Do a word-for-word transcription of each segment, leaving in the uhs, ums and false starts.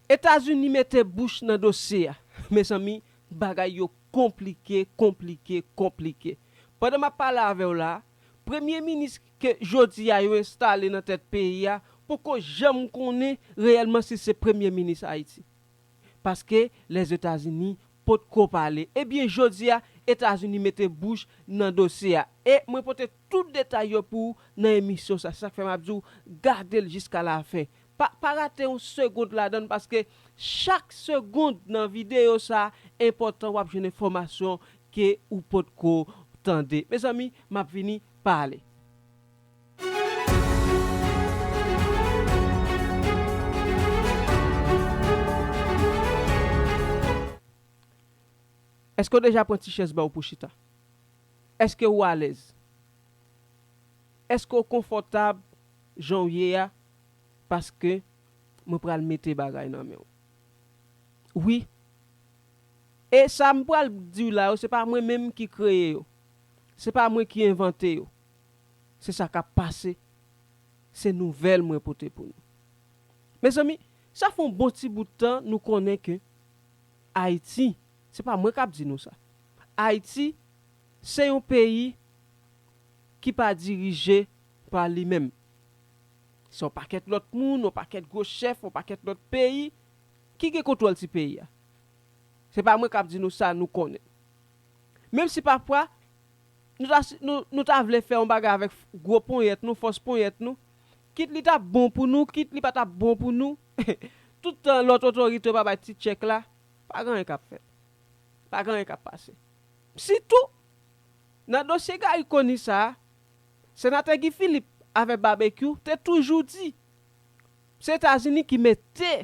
Etazini mete bouch nan dosye a. Mezanmi, bagay yo konplike, konplike, konplike. Pandan m ap pale avè w la, premye minis ke jodi a yo enstale nan tèt peyi a poko janm konnen reyèlman si se premye minis Ayiti. Paske Lèzetazini potko pale. Ebyen, jodi a, Etazini mete bouch nan dosye a. E mwen pote tout detay yo pou ou nan emisyon sa. Sa k fè m ap di w, gade l jiska lafen. Pa, pa rate yon segond ladan l, paske chak segond nan videyo sa enpòtan, w ap jwenn enfòmasyon ke ou potko tande. Mezanmi, m ap vini pale. Èske w deja pran ti chèz ba w pou chita? Èske w alèz? Èske w konfòtab jan w ye a? Paske mwen pral mete bagay nan men w. Wi. E sa m pral di w la yo, se pa mwen menm ki kreye yo. Se pa mwen ki envante yo. Se sa k ap pase. Se nouvèl mwen pote pou nou. Mezanmi, sa fè yon bon ti bout tan nou konnen ke Ayiti, se pa mwen k ap di nou sa. Ayiti, se yon peyi ki pa dirije pa li menm. Se yon pakèt lòt moun, yon pakèt gwo chèf, yon pakèt lòt peyi ki gen kontwòl ti peyi a. Se pa mwen k ap di nou sa nou konnen. Menm si pafwa, nou ta, nou, nou ta vle fè yon bagay avèk gwo ponyèt nou, fòs ponyèt nou, kit li t ap bon pou nou, kit li pa t ap bon pou nou, tout tan lòt otorite yo pa bay ti tchèk la, pa gen anyen k ap fèt. Pa gen anyen k ap pase. Sitou, nan dosye Garry Conille sa a, Senatè Guy Philippe avèk Babekyou te toujou di, se Etazini ki mete,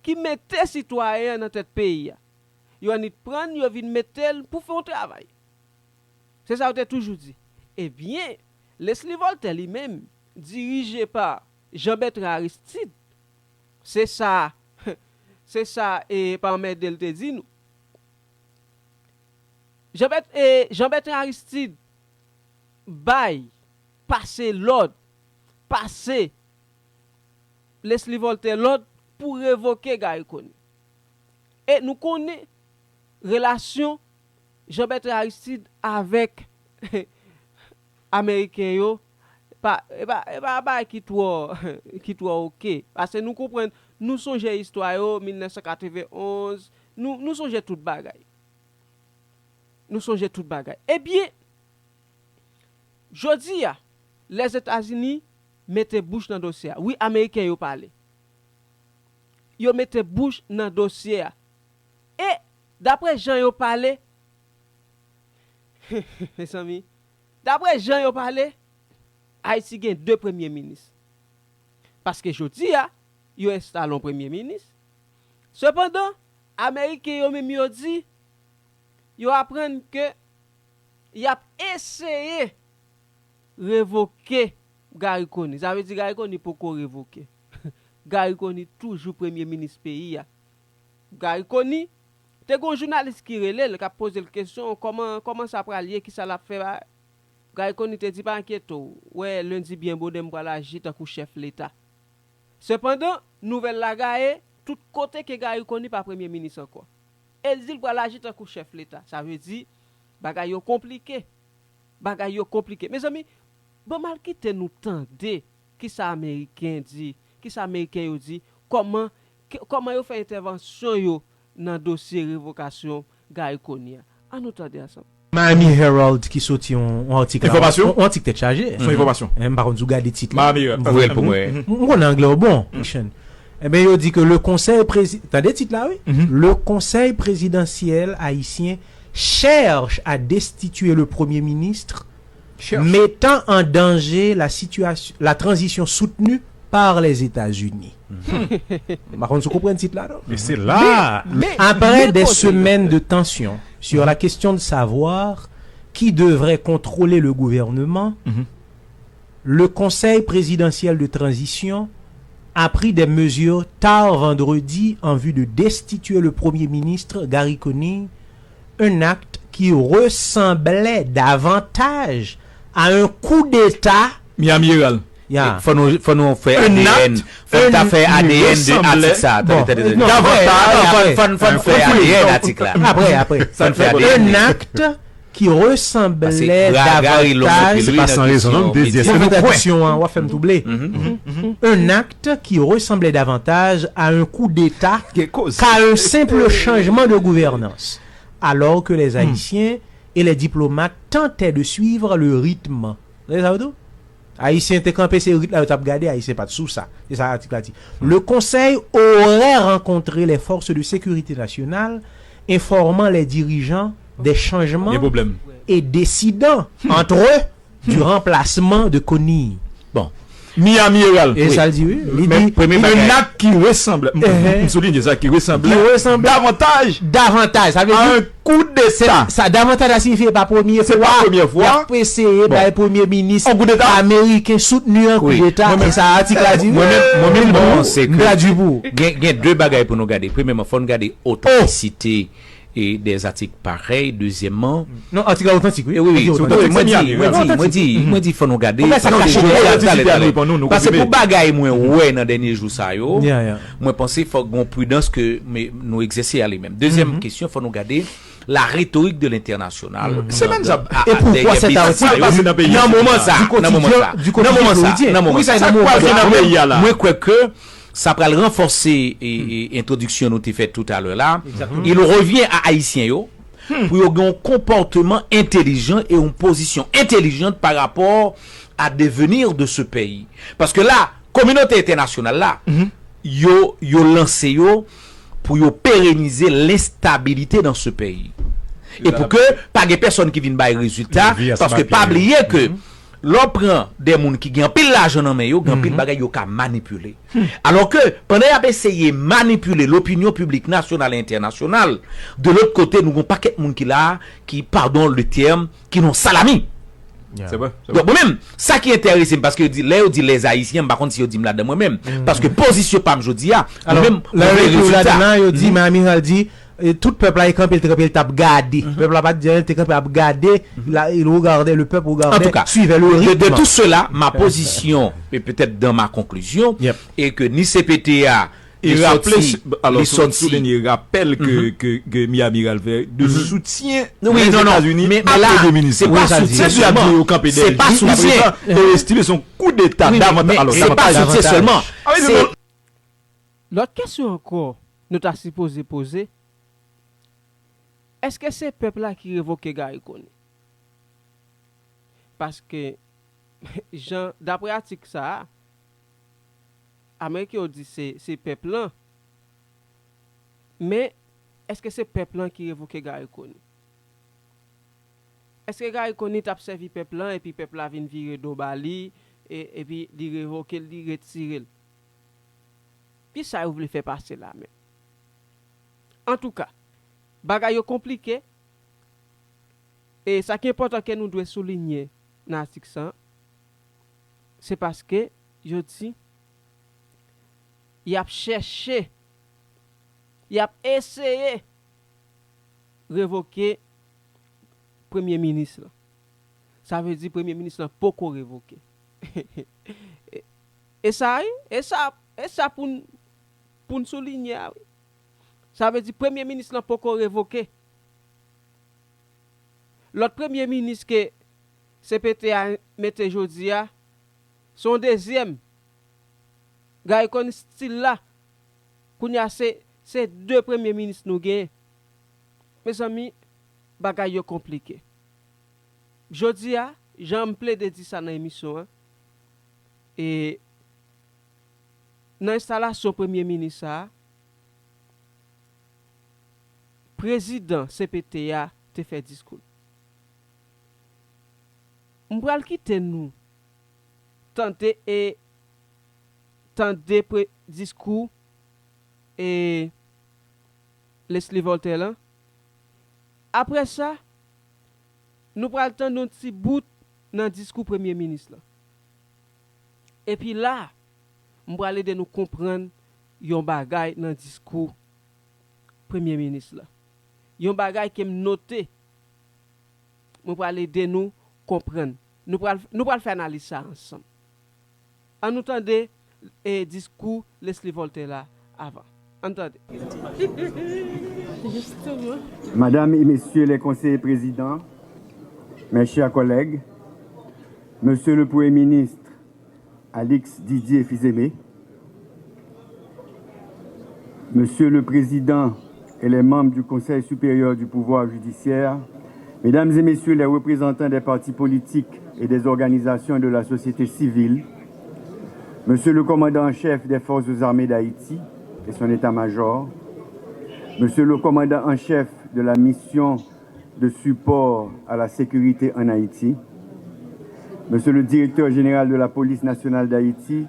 ki mete sitwayen an nan tèt peyi a. Yo annik pran l, yo vin mete l pou fè yon travay. Se sa yo te toujou di. Ebyen, Leslie Voltaire li menm, dirije pa Jean Bertrand Aristide, se sa, se sa e pa anmède l te di nou. Jean Bert, e, Jean Bertrand Aristide bay, pase lòd, pase Leslie Voltaire lòd pou revoke Garry Conille. E nou konnen relasyon Jean Bertrand Aristide avèk Ameriken yo, pa, e pa, e pa bagay ki twò, ki twò oke. Paske nou konprann, nou sonje istwa yo, mil nèf san katrevenn onz, nou, nou sonje tout bagay. Nou sonje tout bagay. Ebyen, jodi a, Lèzetazini mete bouch nan dosye a. Wi, Ameriken yo pale. Yo mete bouch nan dosye a. E, daprè jan yo pale, mezanmi, daprè jan yo pale, Ayiti gen de premye minis. Paske jodi a, yo enstale yon premye minis. Sepandan, Ameriken yo menm yo di, yo aprann ke y ap eseye revoke Garry Conille. Sa vle di Garry Conille poko revoke. Garry Conille toujou premye minis peyi a. Garry Conille, te gen yon jounalis ki rele l, k ap poze l kesyon, kòman, kòman sa pral ye, kisa l ap fè. Garry Conille te di, pa enkyete w, wè, lendi byen bonè m pral aji tankou chèf leta. Sepandan, nouvèl la gaye, tout kote ke Garry Conille pa premye minis ankò. E l di l pral aji tankou chèf leta. Sa vle di, bagay yo konplike. Bagay yo konplike. Mezanmi, ban m al kite nou tande kisa Ameriken di, kisa Ameriken yo di, kòman, ke, kòman yo fè entèvansyon yo nan dosye revokasyon Garry Conille a. Ann nou tande ansanm. Miami Herald ki soti yon, yon atik la, yon, yon atik tèt chaje. Se yon enfòmasyon. M pa konn si w gade tit la. Miami Herald. Voye l pou mwen. M konnen anglè w bon, Chen. Enben, yo di ke le conseil prési-, tande tit la, wi. Le conseil présidentiel haïtien cherche à destituer le Premier ministre, mettant en danger la situation, la transition soutenue par les États-Unis. M pa konn si w konprann tit la, non? Mais c'est là. Après des semaines de tension sur la question de savoir qui devrait contrôler le gouvernement, le Conseil présidentiel de transition a pris des mesures tard vendredi en vue de destituer le Premier ministre Garry Conille, un acte qui ressemblait davantage à un coup d'État Miami Herald. Ya. Fò nou, fò nou fè A D N. Fò nou ta fè A D N de atik sa. Tande, tande, tande. Non, apre, apre, apre. Fò n fè A D N atik la. Apre, apre. Fò n fè A D N. Un acte qui ressemblait davantage. Se pa san rezon, non, m te di. Mwen fè tradiksyon an, w ap fè m twouble. Un acte qui ressemblait davantage à un coup d'État qu'à un simple changement de gouvernance, alors que les Haïtiens et les diplomates tentaient de suivre le rythme. Tande sa yo tou? Ayisyen te kanpe, se rit la yo t ap gade, Ayisyen pa t sou sa. Se sa atik la di. Le Conseil aurait rencontré les forces de sécurité nationale, informant les dirigeants des changements et décidant, entre eux, du remplacement de Conille. Bon. Miami Herald. E sa l di, wi. Li di, premye bagay, un acte qui ressemble, m, m souligne sa, qui ressemble davantage, davantage, sa vle di, coup d'État. Sa, davantage la siyifi e pa premye fwa y ap eseye bay premye minis ameriken soutni an koudeta, e sa atik la di. Mwen menm, mwen menm, mwen panse ke gen, gen de bagay pou nou gade. Premyèman, fò n gade otantisite e des articles pareils. Dezyèmman, non, atik la otantik, wi. Wi, wi, mwen di, mwen di, mwen di, fò nou gade. Paske pou bagay mwen wè nan dènye jou sa yo, mwen panse fòk gon pridans ke nou egzèse a li menm. Dezyèm kesyon, fò nou gade la rhétorique de l'international. Se menm sa. E poukwa sèt atik nan moman sa, nan moman sa, nan moman sa, nan moman sa, sa k pase nan peyi a la? Mwen kwè ke sa pral ranfòse e, e entwodiksyon nou te fè toutalè la. Il revient à Ayisyen yo pou yo gen yon konpòteman entelijan e yon pozisyon entelijan pa rapò a devenir de ce pays. Paske la, kominote entènasyonal la, yo, yo lanse yo pou yo perenize lenstabilite dans ce pays. E pou ke pa gen pèsòn ki vin bay rezilta, paske pa bliye ke lè w pran de moun ki gen anpil lajan nan men yo, gen anpil bagay yo ka manipile. Alò ke, pandan y ap eseye manipile lopinyon piblik nasyonal e entènasyonal, de lòt kote, nou gen yon pakèt moun ki la, ki, pardon le terme, ki nan salami. Se vre, se vre. Donk, mwen menm, sa ki enterese m, paske yo di, lè yo di les Haïtiens, m pa konn si yo di m ladan mwen menm. Paske pozisyon pa m jodi a, mwen menm, mwen vle rezilta. Ladan yo di, men amiral di, e, tout pèp la, e kanpe, l te kanpe, l t ap gade. Pèp la pa t di anyen, l te kanpe ap gade. La, il regardait, le peuple regardait, suivait le rythme. En tout cas, de, de tout cela, ma position, et peut-être dans ma conclusion, est que ni C P T A, e raple, alò, souligne, rapèl ke, ke, ke Miami Herald fè de soutien des États-Unis à Premye Minis. Se pa soutyen sèlman. Se pa soutyen. E estime se yon koudeta davantaj. Se pa soutyen sèlman. Lòt kesyon ankò nou ta sipoze poze, èske se pèp la ki revoke Garry Conille? Paske, jan, daprè atik sa a, Ameriken yo di se, se pèp lan. Men, èske se pèp lan ki revoke Garry Conille? Èske Garry Conille t ap sèvi pèp lan epi pèp la vin vire do ba li, e, epi li revoke l, li retire l? Kisa yo vle fè pase la menm? Antouka, bagay yo konplike, e sa ki enpòtan ke nou dwe souliye nan atik sa a, se paske yo di y ap chèche, y ap eseye revoke premye minis lan. Sa vle di premye minis lan poko revoke. E, e sa, wi, e sa, e sa pou n, pou n souliye a, wi. Sa vle di premye minis lan poko revoke. Lòt premye minis ke C P T a mete jodi a, se yon dezyèm. Garry Conille still la. Kounye a se, se de premye minis nou genyen. Mezanmi, bagay yo konplike. Jodi a, jan m plede di sa nan emisyon an, e nan enstalasyon premye minis sa a, prezidan C P T a te fè diskou l. M pral kite nou tande e tande pre-, diskou e Leslie Voltaire lan. Apre sa, nou pral tande yon ti bout nan diskou premye minis lan. Epi la, m pral ede nou konprann yon bagay nan diskou premye minis lan. Yon bagay ke m note. Mwen pral ede nou konprann. Nou pral, nou pral fè analiz sa ansanm. An nou tande e diskou Leslie Voltaire la avan. An tande. Madame et Messieurs les conseillers présidents, mes chers collègues, Monsieur le Premier ministre Alix Didier Fils-Aimé, Monsieur le Président et les membres du Conseil supérieur du pouvoir judiciaire, Mesdames et Messieurs les représentants des partis politiques et des organisations de la société civile, Monsieur le Commandant en chef des Forces armées d'Haïti et son état-major, Monsieur le Commandant en chef de la mission de support à la sécurité en Haïti, Monsieur le Directeur général de la Police nationale d'Haïti,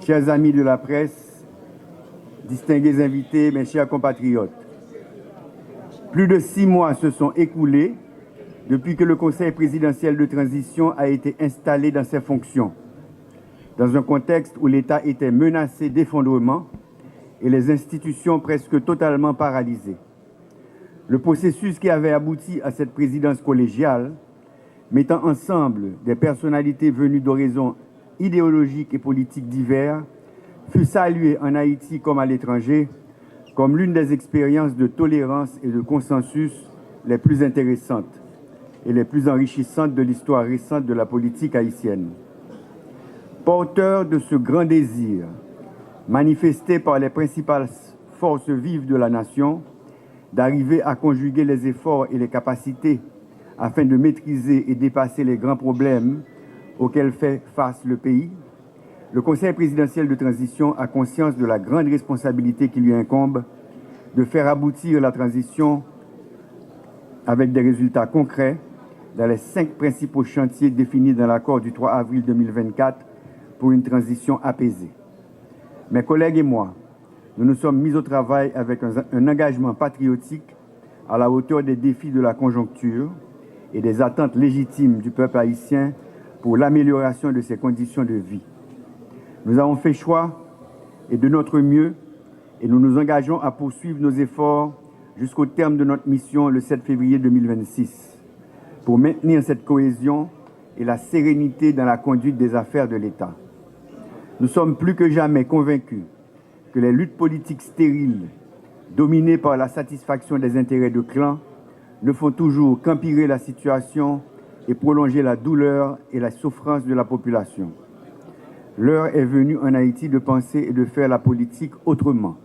chers amis de la presse, distingués invités, mes chers compatriotes. Plus de six mois se sont écoulés depuis que le Conseil présidentiel de transition a été installé dans ses fonctions, dans un contexte où l'État était menacé d'effondrement et les institutions presque totalement paralysées. Le processus qui avait abouti à cette présidence collégiale, mettant ensemble des personnalités venues d'horizons idéologiques et politiques divers, fut salué en Haïti comme à l'étranger comme l'une des expériences de tolérance et de consensus les plus intéressantes et les plus enrichissantes de l'histoire récente de la politique haïtienne. Porteur de ce grand désir, manifesté par les principales forces vives de la nation, d'arriver à conjuguer les efforts et les capacités afin de maîtriser et dépasser les grands problèmes auxquels fait face le pays, le Conseil présidentiel de transition a conscience de la grande responsabilité qui lui incombe de faire aboutir la transition avec des résultats concrets dans les cinq principaux chantiers définis dans l'accord du trois avril deux mille vingt-quatre pour une transition apaisée. Mes collègues et moi, nous nous sommes mis au travail avec un, un engagement patriotique à la hauteur des défis de la conjoncture et des attentes légitimes du peuple haïtien pour l'amélioration de ses conditions de vie. Nous avons fait choix et de notre mieux et nous nous engageons à poursuivre nos efforts jusqu'au terme de notre mission le sept février deux mille vingt-six pour maintenir cette cohésion et la sérénité dans la conduite des affaires de l'État. Nous sommes plus que jamais convaincus que les luttes politiques stériles, dominées par la satisfaction des intérêts de clans, ne font toujours qu'empirer la situation et prolonger la douleur et la souffrance de la population. L'heure est venue en Haïti de penser et de faire la politique autrement.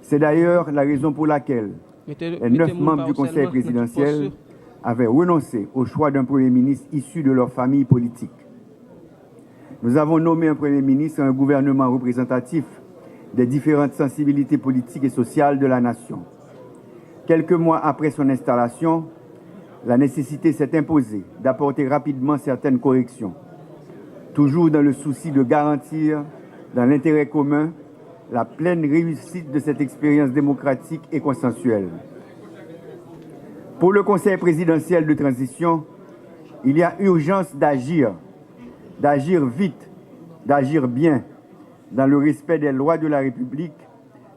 C'est d'ailleurs la raison pour laquelle les neuf membres du Conseil présidentiel avaient renoncé au choix d'un Premier ministre issu de leur famille politique. Nous avons nommé un Premier ministre et un gouvernement représentatif des différentes sensibilités politiques et sociales de la nation. Quelques mois après son installation, la nécessité s'est imposée d'apporter rapidement certaines corrections, toujours dans le souci de garantir, dans l'intérêt commun, la pleine réussite de cette expérience démocratique et consensuelle. Pour le Conseil présidentiel de transition, il y a urgence d'agir, d'agir vite, d'agir bien, dans le respect des lois de la République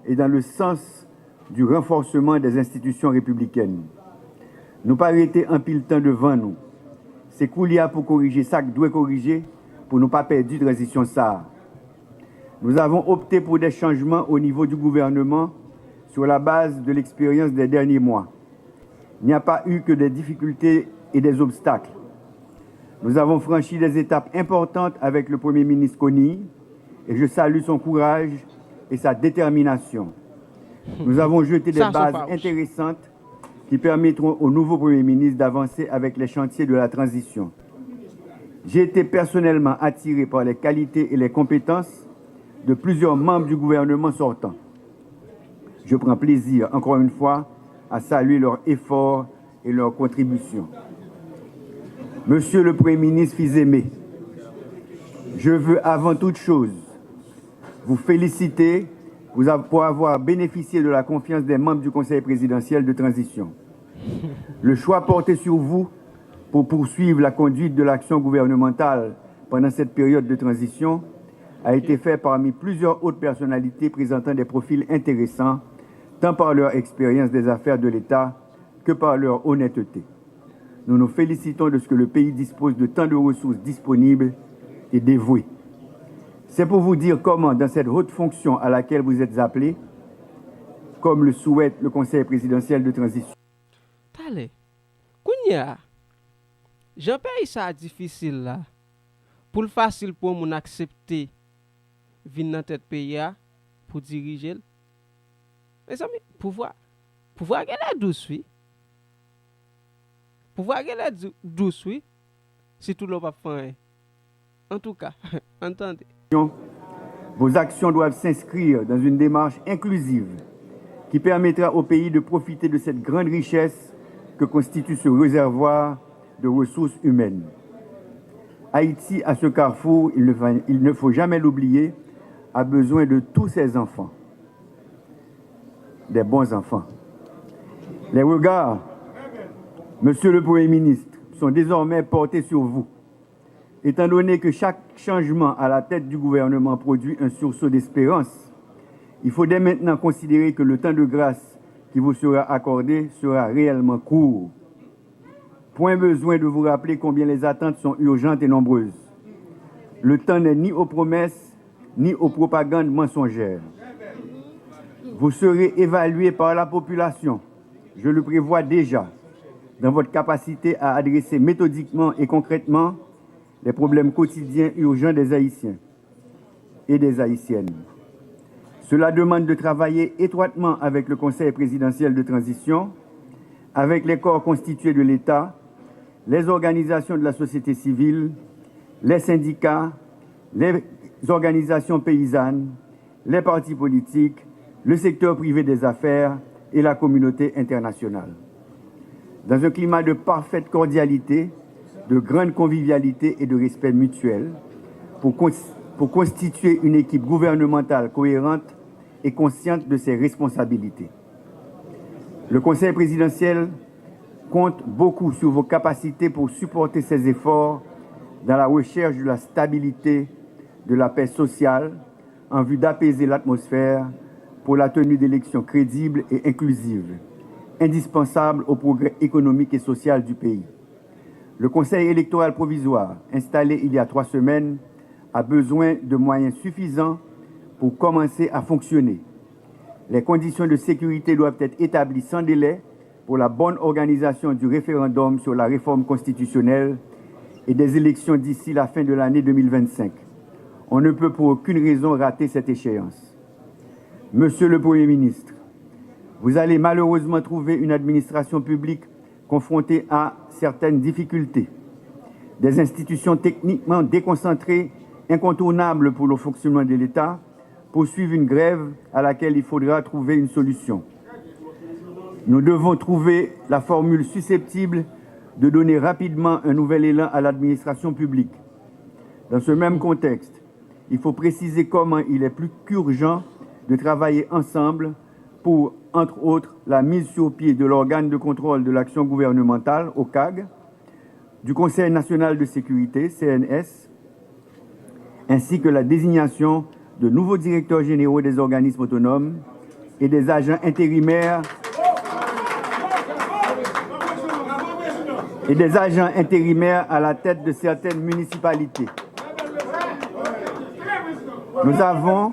et dans le sens du renforcement des institutions républicaines. Nou pa rete anpil tan devan nou. Se koulye a pou korije sa k dwe korije pou nou pa pèdi tranzisyon sa a. Nous avons opté pour des changements au niveau du gouvernement sur la base de l'expérience des derniers mois. Il n'y a pas eu que des difficultés et des obstacles. Nous avons franchi des étapes importantes avec le Premier ministre Conille et je salue son courage et sa détermination. Nous avons jeté des bases intéressantes qui permettront au nouveau Premier ministre d'avancer avec les chantiers de la transition. J'ai été personnellement attiré par les qualités et les compétences de plusieurs membres du gouvernement sortant. Je prends plaisir, encore une fois, à saluer leurs efforts et leurs contributions. Monsieur le Premier ministre Fils-Aimé, je veux avant toute chose vous féliciter pour avoir bénéficié de la confiance des membres du Conseil présidentiel de transition. Le choix porté sur vous pour poursuivre la conduite de l'action gouvernementale pendant cette période de transition a été fait parmi plusieurs autres personnalités présentant des profils intéressants, tant par leur expérience des affaires de l'État que par leur honnêteté. Nous nous félicitons de ce que le pays dispose de tant de ressources disponibles et dévouées. C'est pour vous dire comment, dans cette haute fonction à laquelle vous êtes appelé, comme le souhaite le Conseil présidentiel de transition. Talè. Kounye a, jan peyi sa a difisil la, pou l fasil pou yon moun aksepte vin nan tèt peyi a pou dirije l. Mezanmi, pouvwa, pouvwa genlè dous wi. Pouvwa genlè dous wi. Sitou lè w p ap fè anyen. Antouka, ann tande. Vos actions doivent s'inscrire dans une démarche inclusive qui permettra au pays de profiter de cette grande richesse que constitue ce réservoir de ressources humaines. Haïti, à ce carrefour, il ne, va- il ne faut jamais l'oublier, a besoin de tous ses enfants, des bons enfants. Les regards, Monsieur le Premier ministre, sont désormais portés sur vous. Étant donné que chaque changement à la tête du gouvernement produit un sursaut d'espérance, il faut dès maintenant considérer que le temps de grâce qui vous sera accordé sera réellement court. Point besoin de vous rappeler combien les attentes sont urgentes et nombreuses. Le temps n'est ni aux promesses, ni aux propagandes mensongères. Vous serez évalué par la population, je le prévois déjà, dans votre capacité à adresser méthodiquement et concrètement les problèmes quotidiens urgents des Haïtiens et des Haïtiennes. Cela demande de travailler étroitement avec le Conseil présidentiel de transition, avec les corps constitués de l'État, les organisations de la société civile, les syndicats, les organisations paysannes, les partis politiques, le secteur privé des affaires et la communauté internationale. Dans un climat de parfaite cordialité, de grande convivialité et de respect mutuel, pour, cons- pour constituer une équipe gouvernementale cohérente et consciente de ses responsabilités. Le Conseil présidentiel compte beaucoup sur vos capacités pour supporter ces efforts dans la recherche de la stabilité, de la paix sociale, en vue d'apaiser l'atmosphère pour la tenue d'élections crédibles et inclusives, indispensables au progrès économique et social du pays. Le Conseil électoral provisoire, installé il y a trois semaines, a besoin de moyens suffisants pour commencer à fonctionner. Les conditions de sécurité doivent être établies sans délai pour la bonne organisation du référendum sur la réforme constitutionnelle et des élections d'ici la fin de l'année deux mille vingt-cinq. On ne peut pour aucune raison rater cette échéance. Monsieur le Premier ministre, vous allez malheureusement trouver une administration publique confrontée à certaines difficultés. Des institutions techniquement déconcentrées, incontournables pour le fonctionnement de l'État, poursuivent une grève à laquelle il faudra trouver une solution. Nous devons trouver la formule susceptible de donner rapidement un nouvel élan à l'administration publique. Dans ce même contexte, il faut préciser comment il est plus qu'urgent de travailler ensemble pour, entre autres, la mise sur pied de l'organe de contrôle de l'action gouvernementale, OCAG, du Conseil national de sécurité, C N S, ainsi que la désignation de nouveaux directeurs généraux des organismes autonomes et des agents intérimaires et des agents intérimaires à la tête de certaines municipalités. Nous avons,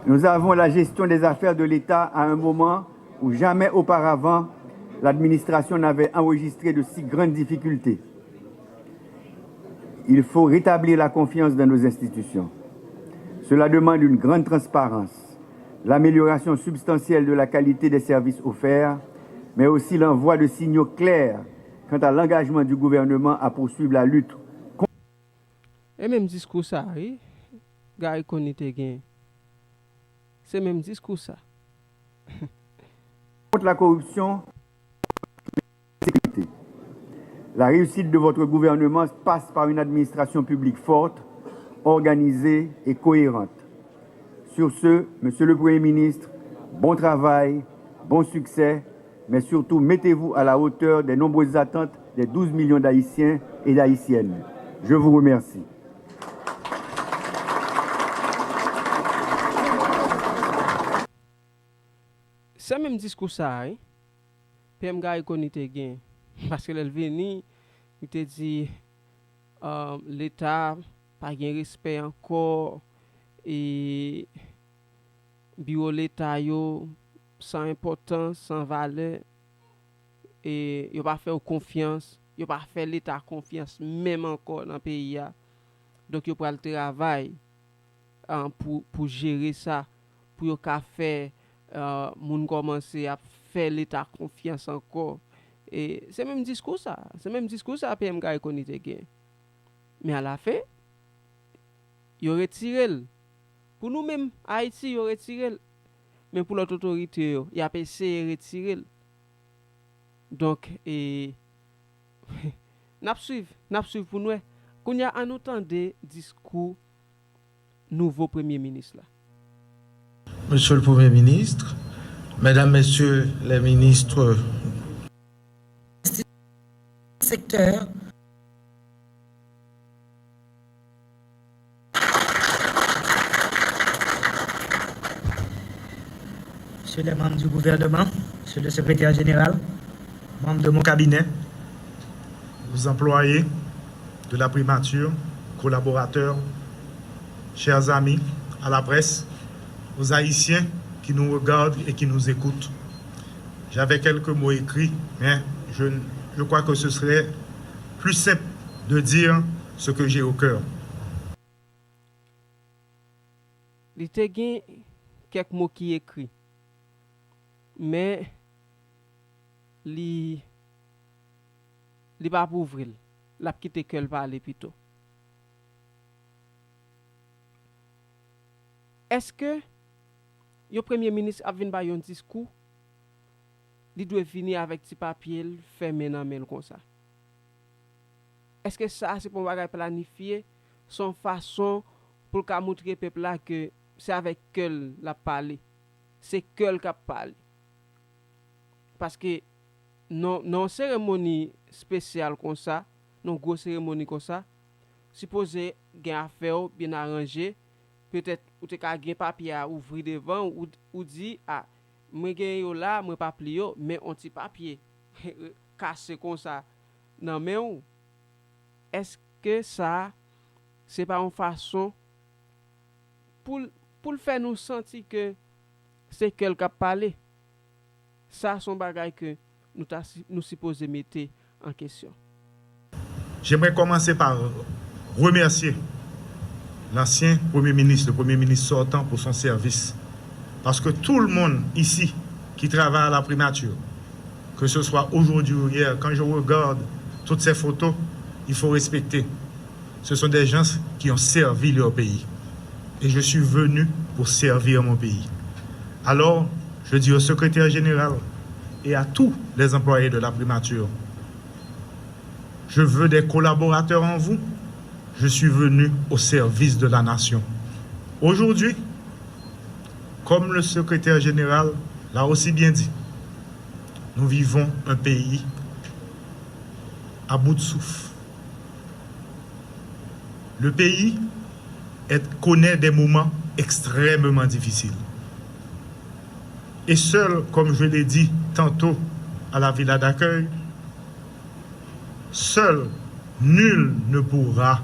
nous avons la gestion des affaires de l'État à un moment où jamais auparavant l'administration n'avait enregistré de si grandes difficultés. Il faut rétablir la confiance dans nos institutions. Cela demande une grande transparence, l'amélioration substantielle de la qualité des services offerts, mais aussi l'envoi de signaux clairs quant à l'engagement du gouvernement à poursuivre la lutte E menm diskou sa a wi, Garry Conille te gen. Se menm diskou sa. Contre la corruption, la réussite de votre gouvernement passe par une administration publique forte, organisée et cohérente. Sur ce, Monsieur le Premier ministre, bon travail, bon succès, mais surtout mettez-vous à la hauteur des nombreuses attentes des douze millions d'Haïtiens et d'Haïtiennes. Je vous remercie. Se menm diskou sa a wi, P M Garry Conille te gen. Paske lè l vini, li te di, Leta pa gen respè ankò, e biwo leta yo san enpòtans, san valè, e yo pa fè w konfyans, yo pa fè leta konfyans menm ankò nan peyi a. Donk yo pral travay, ah, pou, pou jere sa, pou yo ka fè, ah, moun kòmanse ap fè leta konfyans ankò. E se menm diskou sa, se menm diskou sa P M Garry Conille te gen. Men alafen, yo retire l. Pou nou menm, Ayiti, yo retire l. Men pou lòt otorite yo, y ap eseye retire l. Donk, e, n ap swiv, n ap swiv pou n wè. Kounye a, ann nou tande diskou nouvo premye minis la. Monsieur le Premier ministre, Mesdames, Messieurs les ministres, sektè. Monsieur les membres du gouvernement, Monsieur le secrétaire général, membres de mon cabinet, aux employés de la primature, collaborateurs, chers amis, à la presse, aux Haïtiens qui nous regardent et qui nous écoutent. J'avais quelques mots écrits, mais je, je crois que ce serait plus simple de dire ce que j'ai au cœur. Li te gen kèk mo ki ekri, men li, li pa pou ouvri l. L ap kite kè l pale pito. Èske yon premye minis ap vin bay yon diskou, li dwe vini avèk ti papye l, fèmen nan men l konsa? Èske sa se pa yon bagay planifye? Se yon fason pou l ka montre pèp la ke se avèk kè l l ap pale. Se kè l k ap pale. Paske nan, nan yon seremoni espesyal konsa, nan yon gwo seremoni konsa, sipoze gen afè w byen aranje. Petèt ou te ka gen papye a ouvri devan ou, ou di, a, mwen gen yo la, mwen p ap li yo, men yon ti papye kase konsa nan men w. Èske sa, se pa yon fason pou l, pou l fè nou santi ke se kè l k ap pale? Sa se yon bagay ke nou ta si, nou sipoze mete an kesyon. J'aimerais commencer par remercier l'ancien Premier ministre, le Premier ministre sortant, pour son service. Parce que tout le monde ici qui travaille à la primature, que ce soit aujourd'hui ou hier, quand je regarde toutes ces photos, il faut respecter. Ce sont des gens qui ont servi leur pays. Et je suis venu pour servir mon pays. Alors, je dis au secrétaire général et à tous les employés de la primature, je veux des collaborateurs en vous. Je suis venu au service de la nation. Aujourd'hui, comme le secrétaire général l'a aussi bien dit, nous vivons un pays à bout de souffle. Le pays est, connaît des moments extrêmement difficiles. Et seul, comme je l'ai dit tantôt à la villa d'accueil, seul, nul ne pourra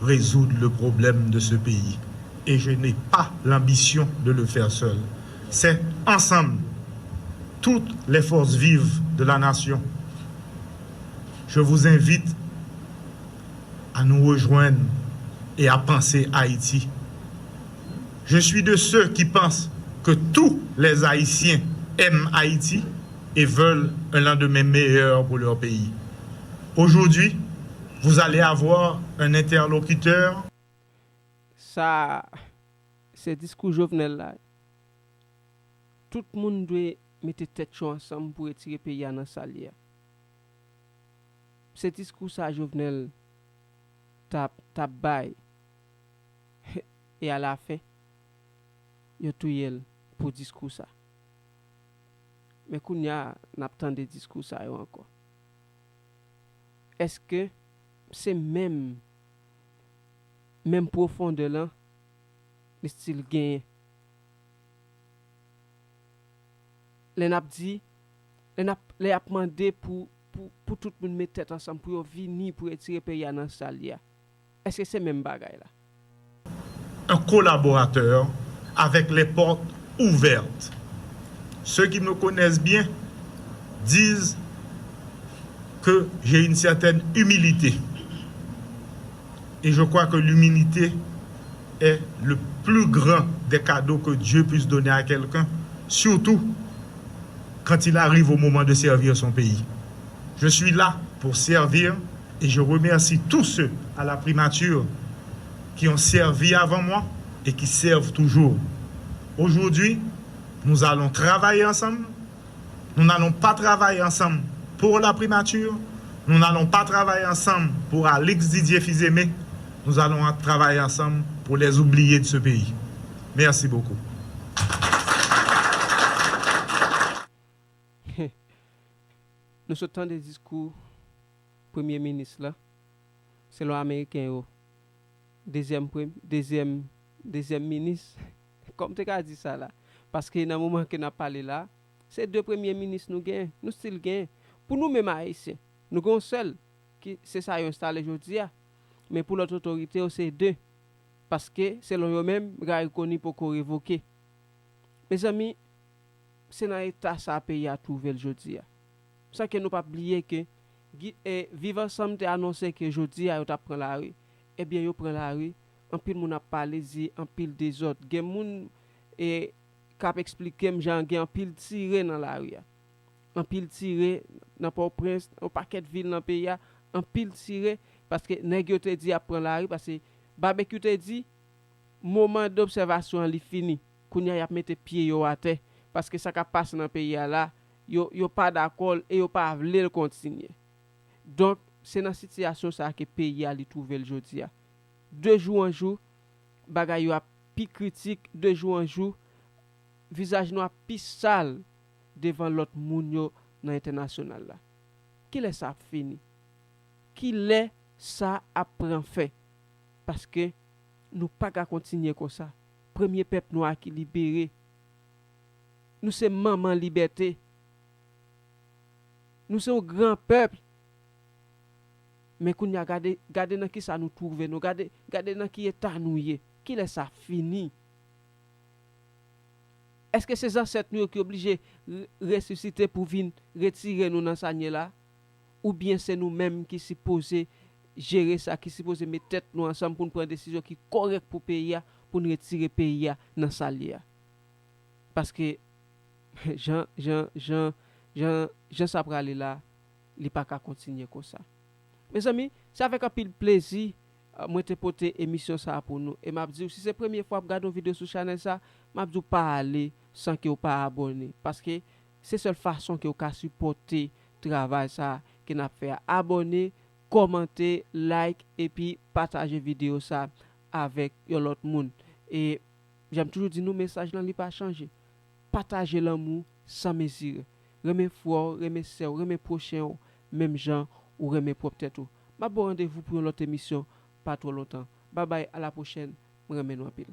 résoudre le problème de ce pays. Et je n'ai pas l'ambition de le faire seul. C'est ensemble, toutes les forces vives de la nation. Je vous invite à nous rejoindre et à penser Haïti. Je suis de ceux qui pensent que tous les Haïtiens aiment Haïti et veulent un lendemain meilleur pour leur pays. Aujourd'hui, vous allez avoir un interlocuteur. Sa, se diskou Jovenel la. Tout moun dwe mete tèt yo ansanm pou retire peyi a nan sa l ye a. Se diskou sa Jovenel t ap, t ap bay. E alafen, yo touye l pou diskou sa. Men kounye a, n ap tande diskou sa yo ankò. Èske se menm, menm pwofondè lan li still genyen? Lè n ap di, lè n ap, lè y ap mande pou, pou, pou tout moun met tèt ansanm, pou yo vini, pou retire peyi a nan sa l ye a. Èske se menm bagay la? Un collaborateur avec les portes ouvertes. Ceux qui me connaissent bien disent que j'ai une certaine humilité. Et je crois que l'humilité est le plus grand des cadeaux que Dieu puisse donner à quelqu'un, surtout quand il arrive au moment de servir son pays. Je suis là pour servir et je remercie tous ceux à la primature qui ont servi avant moi et qui servent toujours. Aujourd'hui, nous allons travailler ensemble. Nous n'allons pas travailler ensemble pour la primature. Nous n'allons pas travailler ensemble pour Alix Didier Fils-Aimé. Nous allons travailler ensemble pour les oubliés de ce pays. Merci beaucoup. Nou sot tande diskou premye minis la. Selon ameriken yo, dezyèm pre- dezyèm dezyèm minis, kòm te ka di sa la. Paske nan moman ke n ap pale la, se de premye minis nou gen, nou still gen. Pou nou menm ayisyen, nou gen yon sèl ki se sa yo enstale jodi a. Men pou lòt otorite yo se de. Paske selon yo menm, Garry Conille poko revoke. Mezanmi, se nan eta sa peyi a twouve l jodi a. San ke nou pa bliye ke Viv Ansanm te anonse ke jodi a yo t ap pran lari. Ebyen, yo pran lari, anpil moun ap pale, di anpil dezòd. Gen moun e k ap eksplike m jan gen anpil tire nan lari a. Anpil tire nan Pòtoprens, yon pakèt vil nan peyi a, anpil tire, paske nèg yo te di y ap pran lari, paske Babekyou te di, moman dobsèvasyon an li fini. Kounye a y ap mete pye yo atè, paske sa k ap pase nan peyi a la, yo, yo pa dakò l e yo pa vle l kontinye. Donk, se nan sitiyasyon sa a ke peyi a li twouve l jodi a. De jou an jou, bagay yo ap pi kritik, de jou an jou, vizaj nou ap pi sal devan lòt moun yo nan entènasyonal la. Kilè sa ap fini? Kilè sa ap pran fen? Paske nou pa ka kontinye konsa. Premye pèp nwa ki libere. Nou se manman libète. Nou se yon gran pèp. Men kounye a, gade, gade nan kisa nou twouve nou, gade, gade nan ki eta nou ye. Kilè sa fini? Èske se zansèt nou yo ki oblije re- resisite pou vin retire nou nan sa n ye la? Oubyen se nou menm ki sipoze jere sa, ki sipoze met tèt nou ansanm pou n pran desizyon ki kòrèk pou peyi a, pou n retire peyi a nan sa l ye a? Paske jan, jan, jan, jan, jan sa prale la, li pa ka kontinye konsa. Mezanmi, se avèk anpil plezi mwen te pote emisyon sa a pou nou. E m ap di w, si se premye fwa w ap gade yon videyo sou chanèl sa, m ap di w pa ale san ke w pa abòne. Paske se sèl fason ke w ka sipòte travay sa a ke n ap fè a. Abòne, kòmante, like, epi pataje videyo sa a avèk yon lòt moun. E jan m toujou di nou, mesaj lan li pa chanje. Pataje lanmou san mezire. Renmen frè w, renmen sè w, renmen pwochen w, menm jan ou renmen pwòp tèt ou. M ap ba w randevou pou yon lòt emisyon pa twò lontan. Babay, a la pwochèn, m renmen nou anpil.